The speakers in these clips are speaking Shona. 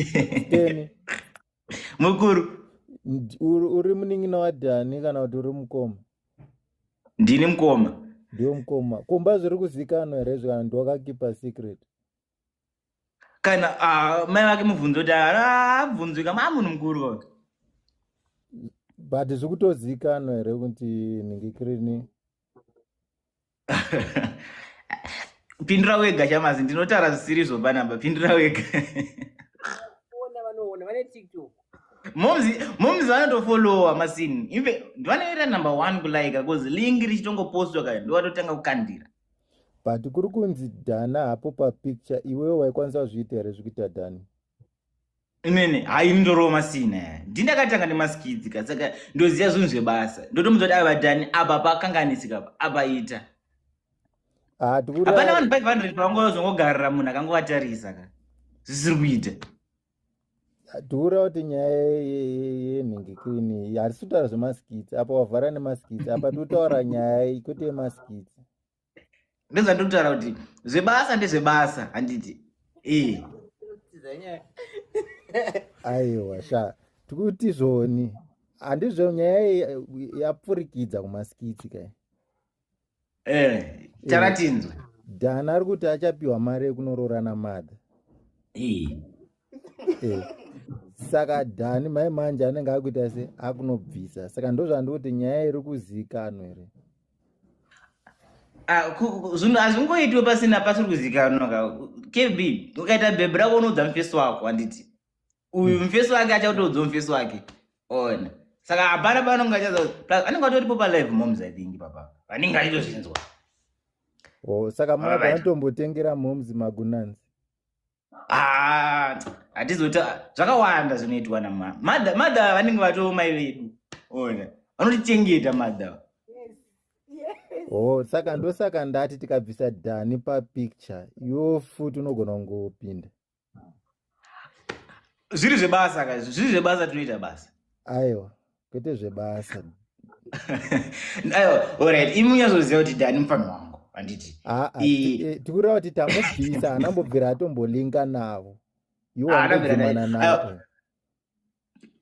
Steni. Mukuru. Uri munin'ina waDhani kana kuti uri mukoma? Ndini mukoma. Ndiwe mukoma. Kumba zviri kuzikanwa here izvi kana ndiwakakipa secret? Kana mai vake mubvunzo kuti abvunzwi kama amunhu mukuru ka. But zviri kutozikanwa here kuti nhingikirini? Pindura wega shamazi, ndinotaura zvisiri izvo panapa, pindura wega. Ona vanoona vane TikTok. Momzi vanotofolowa masini. Infe ndivanoita number 1 kulike because link richitongopostwa ka ndovatotanga kukandira. But kuri kunzi Dhana hapo papicture, iwewe waikwanisa kuzviita here zvikuita Dhani? Inene hayi ndorova masini aya. Ndindakatanga nemaskidzi ka saka ndoziva zvinhu zvebasa. Ndotomudza kuti ava Dhani apa pakanganisika apa apa ita. Ah, tikuri Hapana vanhu 500 pavangozongogarira munhu akangovatarisa ka. Zvisiri kuita. Tikura kuti nyaya yenhingikini hatisi kutaura zvemaskits apa, wavhara nemaskits apa, tikutaura nyaya kwete yemaskits. Ndozvandikutaura kuti zvebasa ndezvebasa, handiti? Eh. Tiza nyaya. Aiwa sha, tikuti zvoni handizvo, nyaya iyi yapfurikidza kumaskits kai. Eh, taratinzwa. Dhana ari kuti achapiwa mari yekunoroora namadha. Eh. Eh. Saka Dhani mai manje anenge akuita se akunobvisa, saka ndozvandikuti nyaya iri kuzikanwa here? Ah, zvinhu hazvingoitwe pasina pasiri kuzikanwa ka. KB, ukaita bhebhi rako unoudza mufesi wako, handiti? Uyu mufesi wake achakutoudza mufesi wake. Ona. Saka hapana paanonge achaza plus anenge atoripo palive moms, I think papa. Vanenge achitozvinzwa. Oh, saka madha Alright. anotombotengera moms magunanzi? Ah, hatizota zvakawanda zvinoitwa nama. Mother, mother vanenge vatoo mai vedu. Ona. Vanotichengeta mother. Yes. Oh, saka ndosaka ndati tikabvisa Dhani papicture, iwo futi unogona kungopinda. Zviri zvebasa ka, zviri zvebasa tinoita basa. Aiwa, kwete zvebasa. Aiwa, alright, imi munyazoziva kuti Dhani mufana wangu, handiti? Aa, tikureva kuti tamubvisa, haanambobvira atombolinka navo, iwo Haana bvira wangodzimana navo.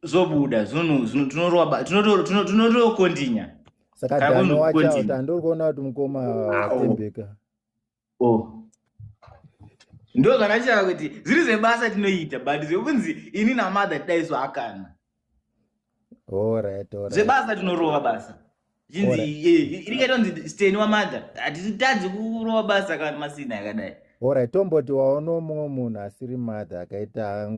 Zvobuda zvinhu tinorowa tinotokontinya. Saka Kana Dhani kunzi wacho kukontinya. andori kuona kuti mukoma Au. watembeka. Oh. Ndo zvandachitaka kuti zviri zvebasa tinoita, but zvekunzi ini namadha tidaiso akana. Alright. Zvebasa tinorova basa. Chinzi Alright. irikaitonzi steni wamadha, hatitadzi kurova basa kana masina yakadai. Alright, tomboti waona mumwe munhu asiri madha akaita